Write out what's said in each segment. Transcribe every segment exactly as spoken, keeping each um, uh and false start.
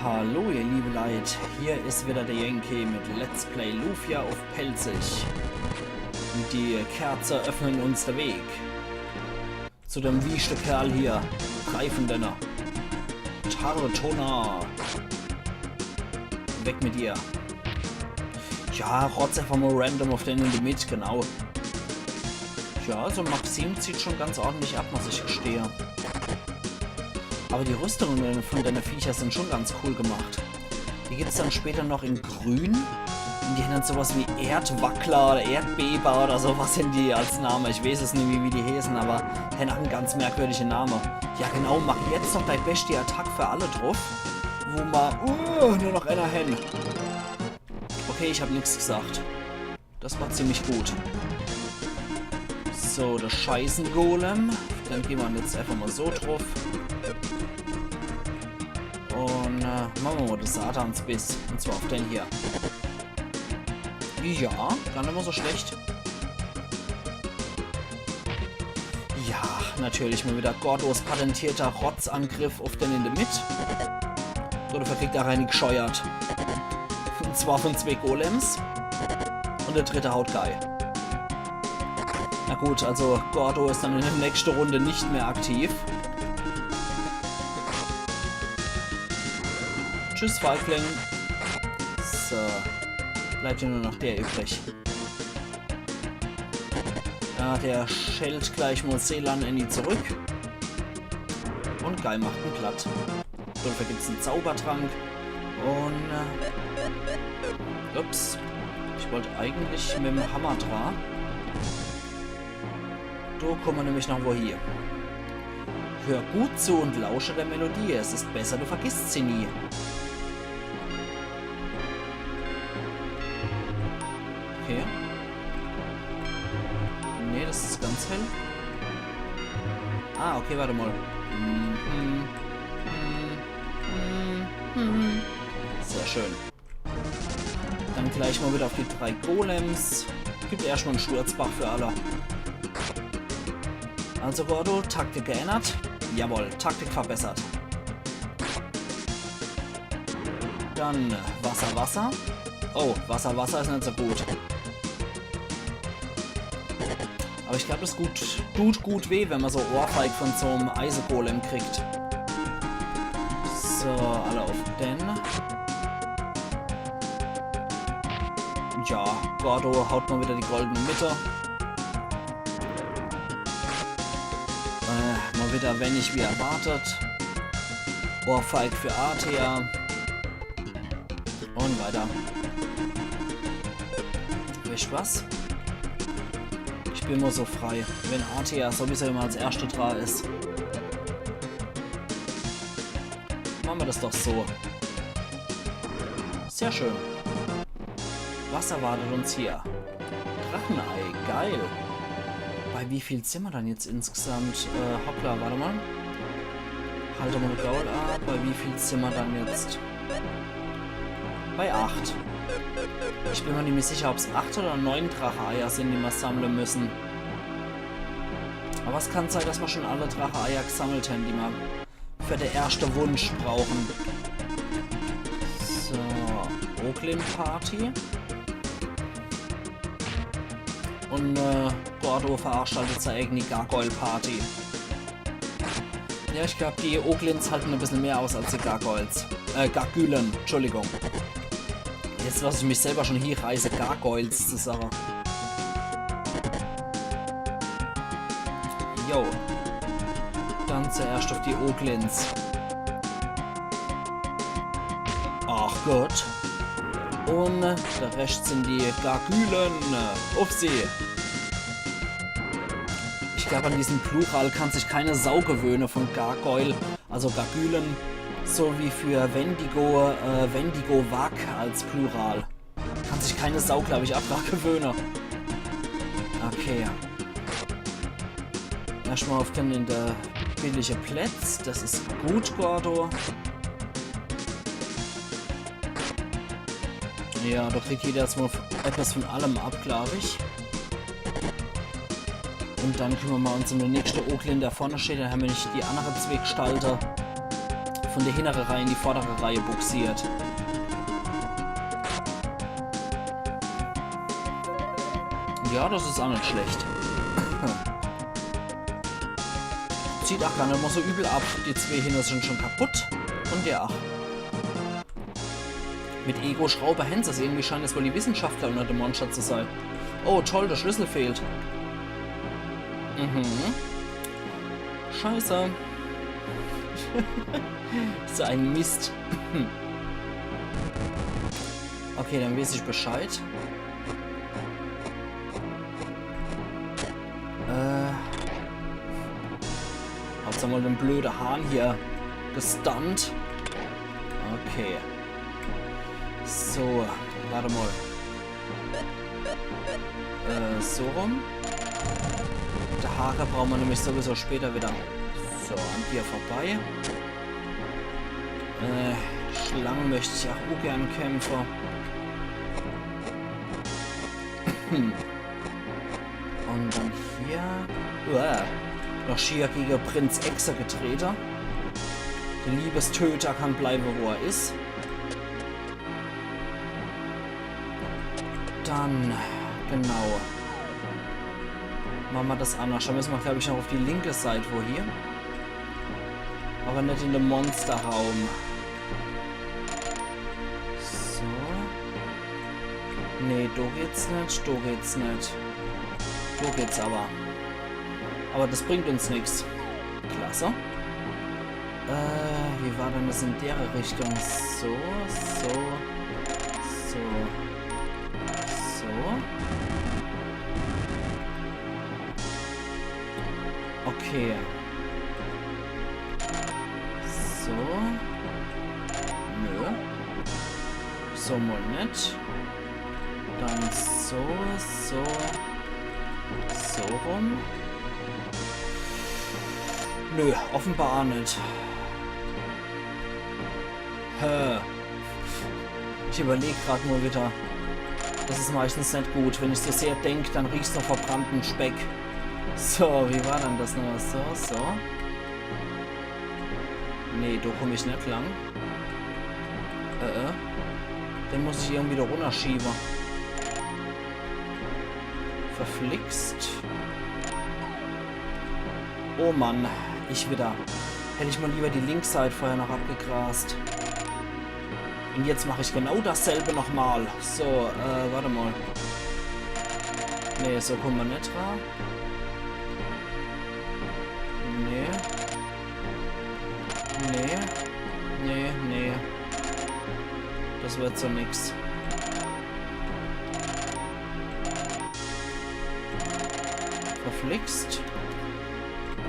Hallo ihr liebe Leit, hier is wieder der Yankee mit Let's Play Lufia uff Pälzisch. Und die Kerze öffnen uns der Weg zu dem wieschte Kerl hier. Drei von denne. Tartona. Weg mit dir. Ja, rotz einfach mal random uff den in die Mitt, genau. Ja, so Maxim zieht schon ganz ordentlich ab, muss ich gestehe. Aber die Rüstungen von denne Viecher sind schon ganz cool gemacht. Die gibt's dann später noch in Grün. Und die haben dann sowas wie Erdwackler oder Erdbeber oder sowas in die als Name. Ich weiß es nicht, wie, wie die heißen, aber die haben einen ganz merkwürdigen Namen. Ja genau, mach jetzt noch deine beste Attacke für alle drauf. Wo ma uh, nur noch einer hin. Okay, ich hab nichts gesagt. Das war ziemlich gut. So, der Scheißengolem. Den gehen wir jetzt einfach mal so drauf. Und äh, machen wir mal den Satansbiss. Und zwar auf den hier. Ja, gar nicht mal so schlecht. Ja, natürlich mal wieder Gordos patentierter Rotzangriff auf den in der Mitte. So, dafür kriegt er rein gescheuert. Und zwar von zwei Golems. Und der dritte haut geil. Na gut, also Gordo ist dann in der nächsten Runde nicht mehr aktiv. Tschüss, Feigling. So, bleibt ja nur noch der übrig. Ja, der schellt gleich mal Selan Annie zurück. Und Guy macht ihn platt. So, dafür gibt's einen Zaubertrank. Und äh, ups. Ich wollte eigentlich mit dem Hammer dran. Da kommen wir nämlich noch wo hier. Hör gut zu und lausche der Melodie. Es ist besser, du vergisst sie nie. Okay. Nee, das ist ganz hell. Ah, okay, warte mal. Mhm. Mhm. Mhm. Sehr schön. Dann gleich mal wieder auf die drei Golems. Gibt erstmal einen Sturzbach für alle. Also Gordo, Taktik geändert. Jawohl, Taktik verbessert. Dann Wasser, Wasser. Oh, Wasser, Wasser ist nicht so gut. Aber ich glaube, das gut, tut gut weh, wenn man so Ohrfeig von so einem Eisegolem kriegt. So, alle auf den. Ja, Gordo haut mal wieder die goldene Mitte. Äh, mal wieder wenig wie erwartet. Ohrfeig für Artea. Und weiter. Wisst was? Ich bin mal so frei. Wenn Artea sowieso immer als Erste dran ist. Machen wir das doch so. Sehr schön. Was erwartet uns hier? Drachenei, geil. Bei wie viel sind wir dann jetzt insgesamt? Äh, hoppla, warte mal. Halt mal Gaul ab. Bei wie viel sind wir dann jetzt? Bei acht. Ich bin mir nicht mehr sicher, ob's acht oder neun Drache-Eier sind, die wir sammeln müssen. Aber es kann sein, dass wir schon alle Drache-Eier gesammelt haben, die wir für den ersten Wunsch brauchen. So, Oglin-Party. Und äh, Gordo veranstaltet seine eigene Gargoyle-Party. Ja, ich glaube, die Oglins halten ein bisschen mehr aus als die Gargoyles. Äh, Gargülen, Entschuldigung. Jetzt lasse ich mich selber schon hier reißen, Gargoyles zu sagen. Jo. Dann zuerst auf die Oglins. Ach Gott. Und der Rest sind die Gargülen. Auf sie. Ich glaube, an diesen Plural kann sich keine Sau gewöhnen von Gargoyle, also Gargülen, so wie für Wendigo, äh, Wendigo Wag als Plural. Kann sich keine Sau, glaube ich, auch dran gewöhnen. Okay. Erstmal auf den in der billige Plätz. Das ist gut, Gordo. Ja, da kriegt jeder jetzt mal etwas von allem ab, glaube ich. Und dann kümmern wir uns um den nächsten Oglin, der vorne steht. Dann haben wir nicht die andere Zweigstalte Von der hinnere Reih in die vordere Reih buxiert. Ja, das is ach net schlecht. Zieht ach gar net mol so übel ab. Die zwee hinne sin schun kaputt. Un der ach. Mit Ego-Schraube hän se's. Irgendwie scheint es wohl die Wissenschaftler unner de Monschter zu sei. Oh, toll, de Schlüssel fehlt. Mhm. Scheiße. So en Mist. Okay, dann weeß ich Bescheid. Äh. Hab jetzt mol de blöde Hahn hier gestunt. Okay. So, wart mol. Äh, so rum. De Haare brauche mer nämlich sowieso später widder. So, an dir vorbei. Äh, Schlang möcht ich ach ungern kämpfe. Hm. Un dann hier. Uah. Noch schier gege Prinz Echse getrete. De Liebestöter kann bleiwe, wo er is. Dann, genau. Mache mer das annerscht. Do misse mer, glaab ich, noch uff die linke Seit wohie. Awwer net in de Monsterraum. So. Nee, do geht's net, do geht's net. Do geht's awwer. Awwer das bringt uns nix. Klasse. Äh, wie war dann das in dere Richtung? So, so, so, so. Okay. So. Nö. So mol net. Dann so, so, so rum. Nö, offenbar ach net. Hä. Ich überleg grad mol widder. Das is meistens net gut. Wenn ich so sehr denk, dann riecht's noch verbrannten Speck. So, wie war dann das nochmol? So, so. Nee, do komm ich net lang. Äh, äh. Den muss ich irgendwie do runnerschiewe. Verflixt. Oh Mann, ich widder. Hätt ich mol liewer die links Seit vorher noch abgegrast. Un jetzt mach ich genau dasselbe nochmol. So, äh, wart mol. Nee, so komm mer net dra. Nee. Nee. Nee, nee. Das werd so nix. Verflixt.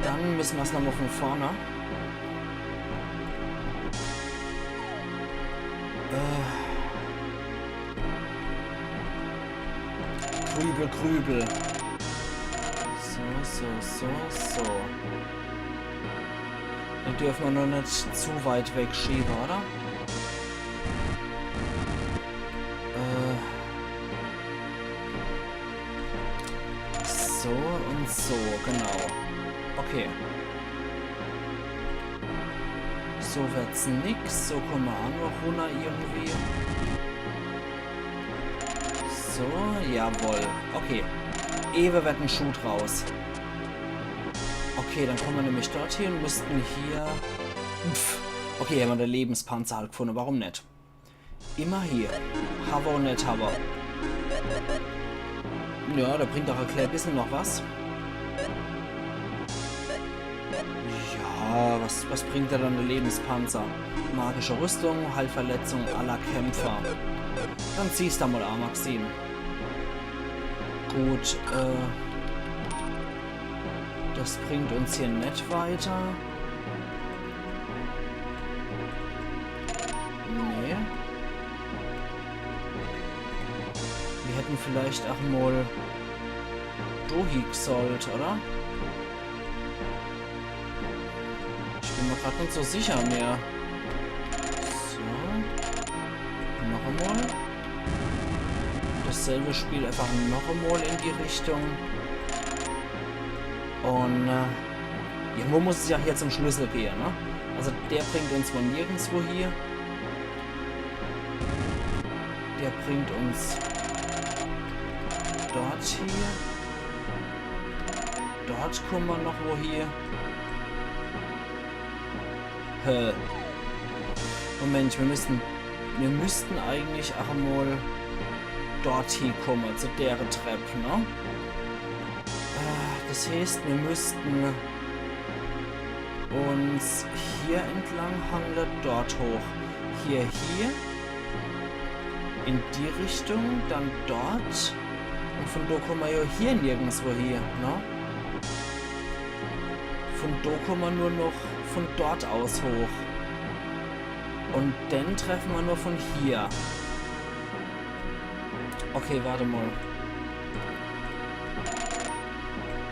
Dann misse mer's nochmol von vorne. Äh. Grübel, grübel. So, so, so, so. Den derfe mer nur net zu weit wegschiewe, oder? Äh. So un so, genau. Okay. So werd's nix. So komm mer ach noch runner irgendwie. So, jawohl. Okay. Ewe werd en Schuh draus. Okay, dann komm mer nämlich dorthie un misste hier... Pff. Okay, hämmer de Lebenspanzer halt gfunne. Warum net? Immerhin. Hawwe un net hawwe. Ja, der bringt doch e klää bissel noch was. Ja, was, was bringt er dann, de Lebenspanzer? Magische Rüstung, Heilverletzung aller Kämpfer. Dann zieh's do mol a, Maxim. Gut, äh, das bringt uns hier net weiter. Nee. Mir hätten vielleicht ach mol do hie gsollt, oder? Ich bin mer grad net so sicher mehr. So. Noch emol. Dasselbe Spiel einfach noch emol in die Richtung. Un, äh, irgendwo muss es ja hier zum Schlüssel gehe, ne? Also der bringt uns wohl nirgendswo hie. Der bringt uns dort hie. Dort kumme mer noch wo hie. Hä? Moment, mir müssten, mir müssten eigentlich ach mol dort hiekumme, zu dere Trepp, ne? Äh, das heeßt, mir müssten uns hier entlang hangle, dort hoch. Hier, hier. In die Richtung, dann dort. Und von do kumme mer ja hier nirgendswo hie, ne? Von do kumme mer nur noch von dort aus hoch. Und den treffe mer nur von hier. Okay, warte mal.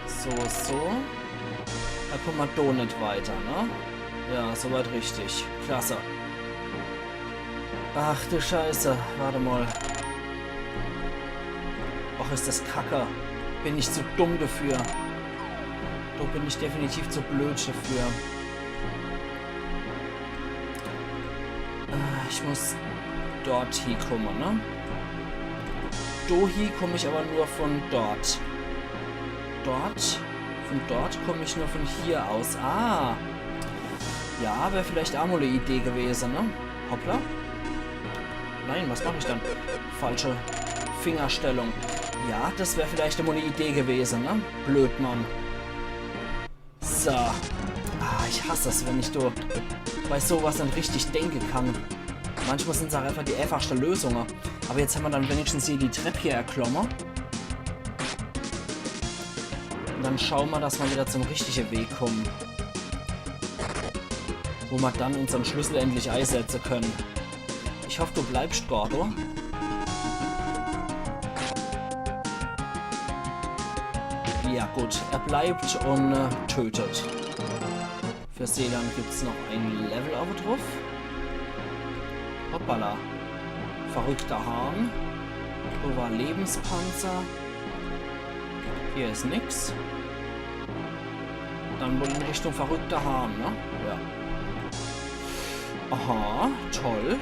So, so. Da kumme mer do net weiter, ne? Ja, soweit richtig. Klasse. Ach du Scheiße, warte mal. Och, is das kacke. Bin ich zu dumm dafür. Do bin ich definitiv zu blöd dafür. Äh, ich muss dort hiekumme, ne? Do hie kumm ich aber nur von dort. Dort? Von dort kumm ich nur von hier aus. Ah! Ja, wär vielleicht ach mol e Idee gewese, ne? Hoppla. Nein, was mach ich dann? Falsche Fingerstellung. Ja, das wär vielleicht mol e Idee gewese, ne? Blöd, Mann. So. Ah, ich hass das, wenn ich do bei sowas net richtig denke kann. Manchmal sind's ach einfach die einfachste Lösunge. Aber jetzt hämmer dann wenigstens hier die Trepp hier erklomme. Und dann schaue mer, dass mer wieder zum richtige Weg kumme. Wo mer dann unsern Schlüssel endlich eisetze könne. Ich hoff, du bleibst, Gordo. Ja gut, er bleibt und äh, tötet. Für Selan gibt's noch ein Level obe druff. Hoppala. Verrückter Hahn. Wo war Lebenspanzer? Hier is nix. Dann wohl in Richtung verrückter Hahn, ne? Ja. Aha, toll.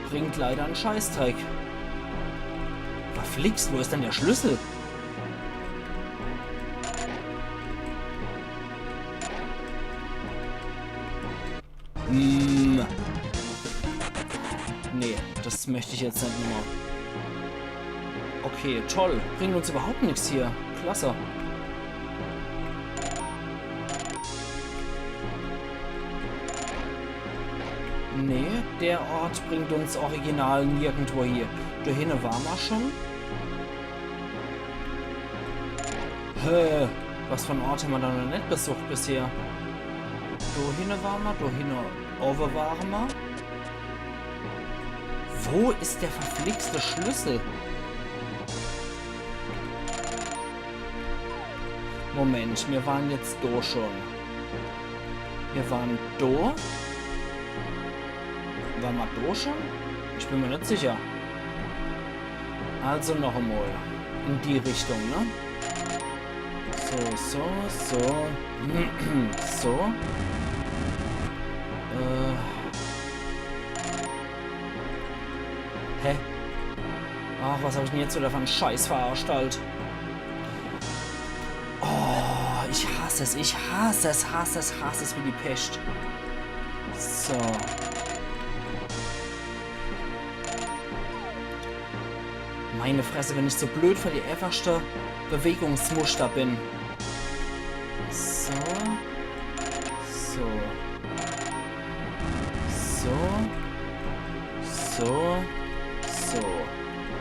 Bringt leider en Scheißdreck. Verflixt, wo is denn der Schlüssel? Hm. Nee, das möcht ich jetzt net mehr. Okay, toll. Bringt uns überhaupt nix hier. Klasse. Nee, der Ort bringt uns original nirgendwo hie. Do hinne ware mer schon. Hä? Was für en Ort hämmer dann noch net besucht bisher? Do hinne ware mer, do hinne owe ware mer. Wo is der verflixte Schlüssel? Moment, mir ware jetzt do schon. Mir ware do. Ware mer do schon? Ich bin mir net sicher. Also noch emol. In die Richtung, ne? So, so, so. So. Äh. Hä? Ach, was hab ich denn jetzt wieder für en Scheiß veranstaltet? Oh, ich hass es, ich hass es, hass es, hass es wie die Pescht. So. Meine Fresse, wenn ich so blöd für die einfachste Bewegungsmuster bin. So. So. So. So. So.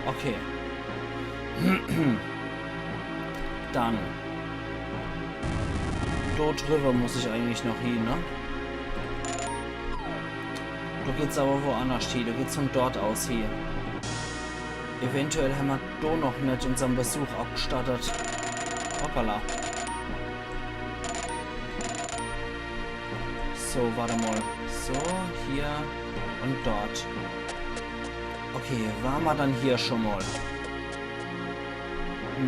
Okay. Dann. Dort drüber muss ich eigentlich noch hin, ne? Do geht's aber woanders hin. Do geht's von dort aus hin. Eventuell hämmer do noch net unsern Besuch abgestattet. Hoppala. So, warte mal. So, hier und dort. Okay, ware mer dann hier schon mal?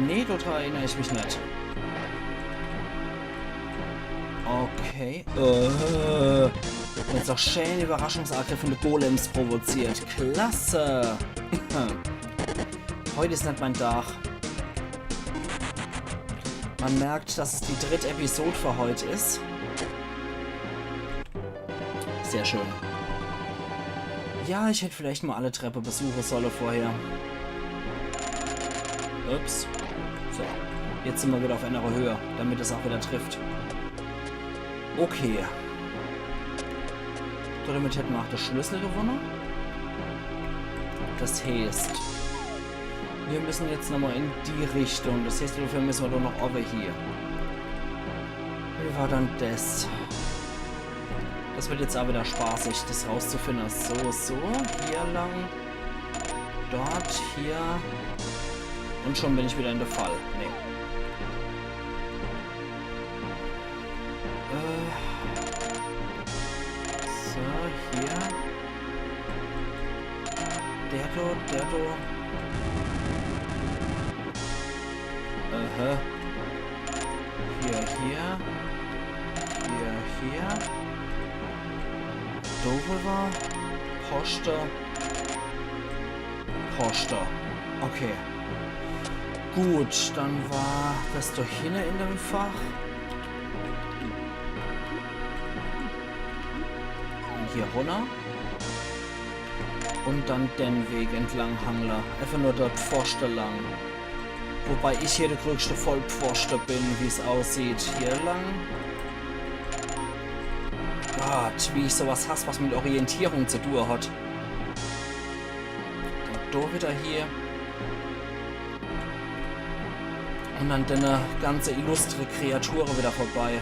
Nee, dort erinner ich mich net. Okay. Äh, jetzt noch schöne Überraschungsangriffe von de Golems provoziert. Klasse. Heute is net mein Tag. Man merkt, dass es die dritte Episode für heute is. Sehr schön. Ja, ich hätt vielleicht mal alle Treppe besuche solle vorher. Ups. So, jetzt sin mer wieder auf einer Höhe, damit es auch wieder trifft. Okay. So, damit hätten wir auch de Schlüssel gewonne. Das heißt, wir müssen jetzt nochmal in die Richtung. Das heißt, dafür müssen wir doch noch over hier. Wie war dann das? Das wird jetzt auch wieder spaßig, das rauszufinde. So, so, hier lang. Dort, hier. Und schon bin ich wieder in de Fall. Nee. Äh. So, hier. Der do, der do. Aha. Hier, hier. Hier, hier. Do rüber. Poste. Poste. Okay. Gut, dann war das doch hinne in dem Fach. Und hier runner. Und dann den Weg entlang hangle. Einfach nur dort Pfoste lang. Wobei ich hier der größte Vollpfoste bin, wie's aussieht. Hier lang. Gott, wie ich sowas hass, was mit Orientierung zu tun hat. Und do wieder hier. Und an denne ganze illustre Kreature wieder vorbei.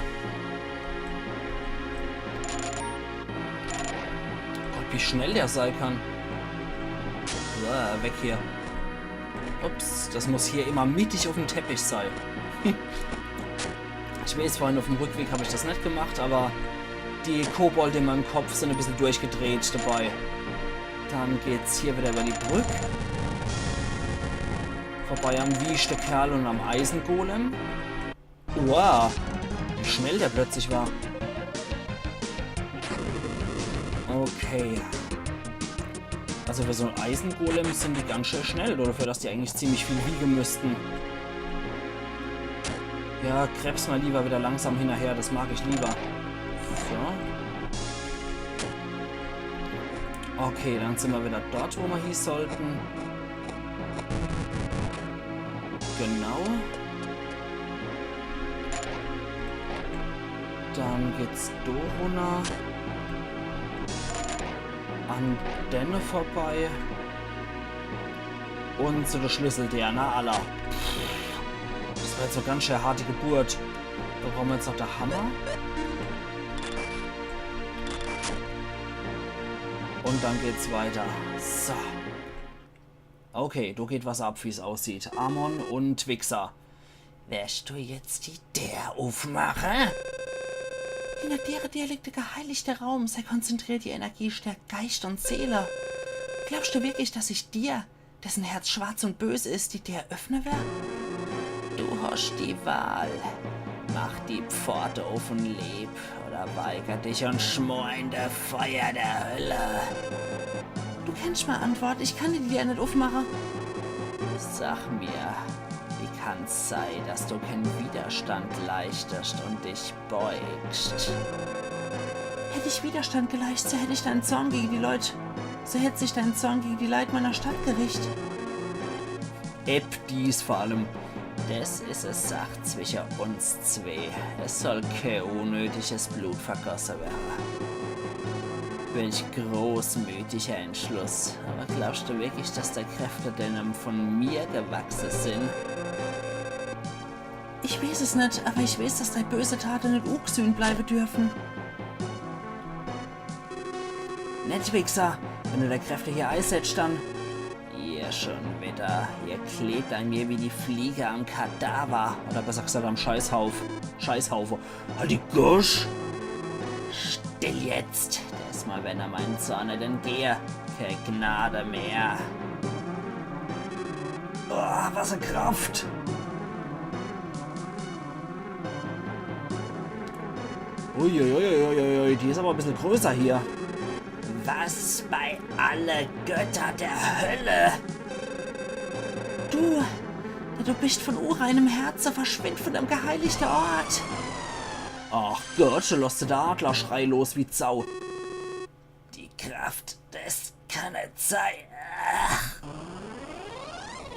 Gott, wie schnell der sei kann. Uah, weg hier. Ups, das muss hier immer mittig auf dem Teppich sei. Ich weiß, vorhin auf dem Rückweg hab ich das net gemacht, aber die Kobolde in meinem Kopf sind ein bisschen durchgedreht dabei. Dann geht's hier wieder über die Brück. Vorbei am wieschte Kerl und am Eisengolem. Wow, wie schnell der plötzlich war. Okay. Also für so einen Eisengolem sind die ganz schön schnell, oder dafür, dass die eigentlich ziemlich viel wiegen müssten. Ja, krebs mal lieber wieder langsam hinterher, das mag ich lieber. So. Okay, dann sind wir wieder dort, wo wir hin sollten. Genau. Dann geht's do runner. An denne vorbei. Und zu der Schlüsseldeer, na alla. Das war jetzt so ganz schön harte Geburt. Da brauchen wir jetzt noch der Hammer. Und dann geht's weiter. So. Okay, do geht was ab, wie's aussieht. Amon und Wichser. Werst du jetzt die Deer ufmache? Hinter dere Deer liegt der geheiligte Raum. Sei konzentriert, die Energie stärkt Geist und Seele. Glaubst du wirklich, dass ich dir, dessen Herz schwarz und bös is, die Deer öffne wer? Du hast die Wahl. Mach die Pforte auf und leb, oder weiger dich und schmor in der Feuer der Hölle. Du kennst meine Antwort. Ich kann die Deer net ufmache. Sag mir, wie kann's sei, dass du keinen Widerstand leistest und dich beugst? Hätt ich Widerstand geleistet, so hätt ich deinen Zorn gegen die Leut, so hätt sich dein Zorn gegen die Leit meiner Stadt gericht. Eb dies vor allem. Des is e Sach zwische uns zwee. Es soll kee unnötiges Blut vergosse werre. Welch großmütiger Entschluss. Aber glaubst du wirklich, dass dei Kräfte denen von mir gewachse sin? Ich weeß es net, aber ich weeß, dass dei böse Tate net ugsühnt bleibe dürfen. Net, Wichser, wenn du dei Kräfte hier eisetzt, dann... Ihr schon wieder. Ihr klebt an mir wie die Fliege am Kadaver. Oder besser gesagt am Scheißhauf-, Scheißhaufe. Halt die Gosch! Still jetzt! Diesmal, wenn er meinen Zorn net entgehe. Kee Gnade mehr. Oh, was e Kraft! Uiuiuiuiui, die is awwer e bissel größer hier. Was bei alle Götter der Hölle? Du, der du bist von unreinem Herze, verschwind von dem geheiligten Ort. Ach Gott, loss de Adlerschrei los wie Sau. Die Kraft des Kanazai.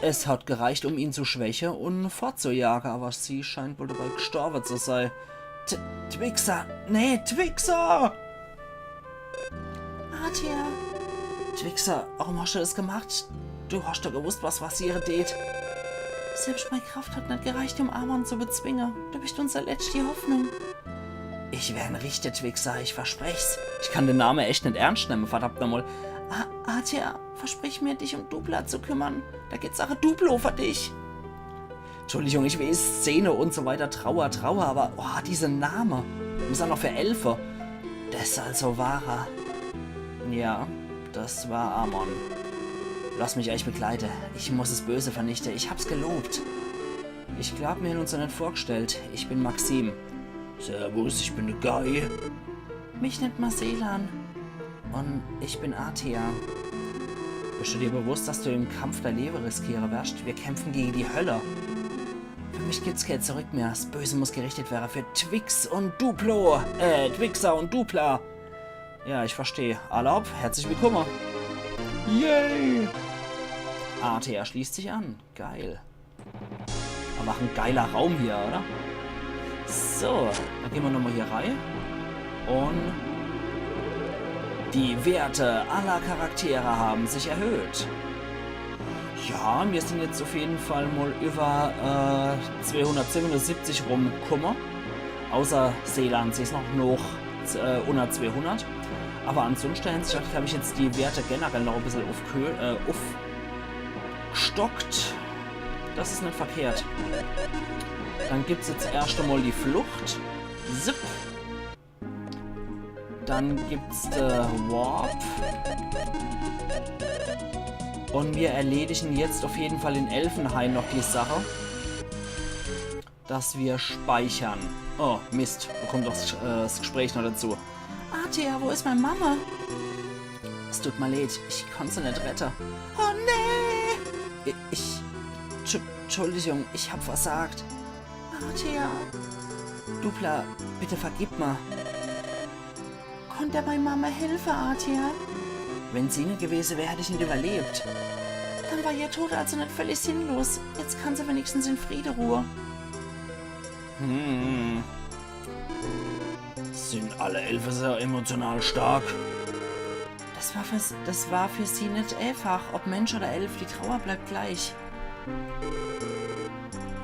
Es hat gereicht, um ihn zu schwächen und fortzujage, awwer sie scheint wohl dabei gestorwe zu sei. T Twixa! Nee, Twixa! Artea! Twixa, warum hast du das gemacht? Du hast doch gewusst, was passiere deet. Selbst meine Kraft hat net gereicht, um Amon zu bezwinge. Du bist unsere letzte Hoffnung. Ich wer en richte, Twixa, ich versprech's. Ich kann den Name echt net ernst nemme, verdammt nochmal. A Artea, versprich mir, dich um Dupla zu kümmern. Da gibt's auch e Duplo für dich. Entschuldigung, ich weiß, Szene und so weiter, Trauer, Trauer, awwer, oh, diese Name. Is auch noch für Elfe. Das also war er. Ja, das war Amon. Lass mich euch begleite. Ich muss es Böse vernichte. Ich hab's gelobt. Ich glaub, mir hän uns noch net vorgestellt. Ich bin Maxim. Servus, ich bin de Guy. Mich nennt ma Selan. Und ich bin Artea. Bist du dir bewusst, dass du im Kampf dei Lewe riskiere werst? Wir kämpfen gegen die Hölle. Für mich gibt's kein Zurück mehr. Das Böse muss gerichtet werden für Twix und Duplo. Äh, Twixa und Dupla. Ja, ich verstehe. Alla hopp, herzlich willkommen. Yay! Artea schließt sich an. Geil. Awwer en geiler Raum hier, oder? So, dann gehn ma nochmal hier rei. Und die Werte aller Charaktere haben sich erhöht. Ja, mir sind jetzt auf jeden Fall mal über äh, zweihundertsiebenundsiebzig rumkumme. Außer Selan, sie is noch, noch äh, unter zweihundert. Awwer ansonsten, hab ich jetzt die Werte generell noch e bissel aufgehö- äh, aufgestockt. Das is net verkehrt. Dann gibt's jetzt erscht einmal die Flucht. Zip. Dann gibt's de Warp. Und wir erledigen jetzt auf jeden Fall in Elfenhain noch die Sache, dass wir speichern. Oh, Mist. Da kommt doch das, äh, das Gespräch noch dazu. Artea, wo is mei Mama? Es tut mir leid, ich kann se net rette. Oh nee! Ich, ich, Tschu- Entschuldigung, ich hab versagt. Artea. Dupla, bitte vergib mir. Konnt er mei Mama helfe, Artea? Wenn sie net gewese wär, hätt ich net überlebt. Dann war ihr Tod also net völlig sinnlos. Jetzt kann se wenigstens in Friede ruhe. Hm. Sind alle Elfe sehr emotional stark? Das war für, s- das war für sie net einfach. Ob Mensch oder Elf, die Trauer bleibt gleich.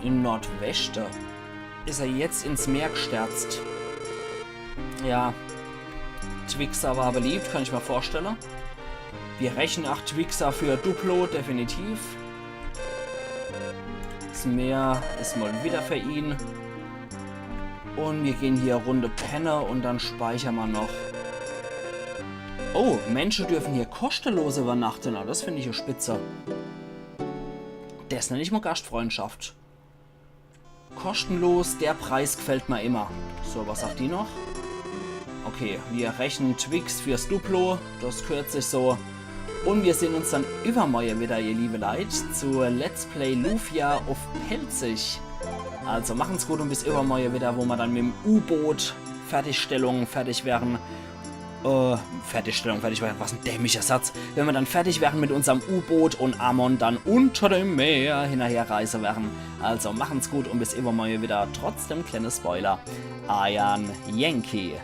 Im Nordweste is er jetzt ins Meer gestürzt. Ja. Twixa war beliebt, kann ich mir vorstelle. Wir rechnen acht Twixa für Duplo, definitiv. Das Meer is mal wieder für ihn. Und wir gehen hier Runde penne und dann speichern wir noch. Oh, Menschen dürfen hier kostenlos übernachten. Na, das finde ich ja spitze. Das nenne ich mal Gastfreundschaft. Kostenlos, der Preis gefällt mir immer. So, was sagt die noch? Okay, wir rechnen Twix fürs Duplo. Das gehört sich so. Und wir sehen uns dann übermorgen wieder, ihr liebe Leute, zu Let's Play Lufia auf Pälzisch. Also machen's gut und bis übermorgen wieder, wo wir dann mit dem U-Boot Fertigstellung fertig wären. Äh, Fertigstellung, fertig wären, was ein dämlicher Satz. Wenn wir dann fertig wären mit unserem U-Boot und Amon dann unter dem Meer hinterher reisen wären. Also machen's gut und bis übermorgen wieder, trotz dem kleinen Spoiler. Eiern Yankee.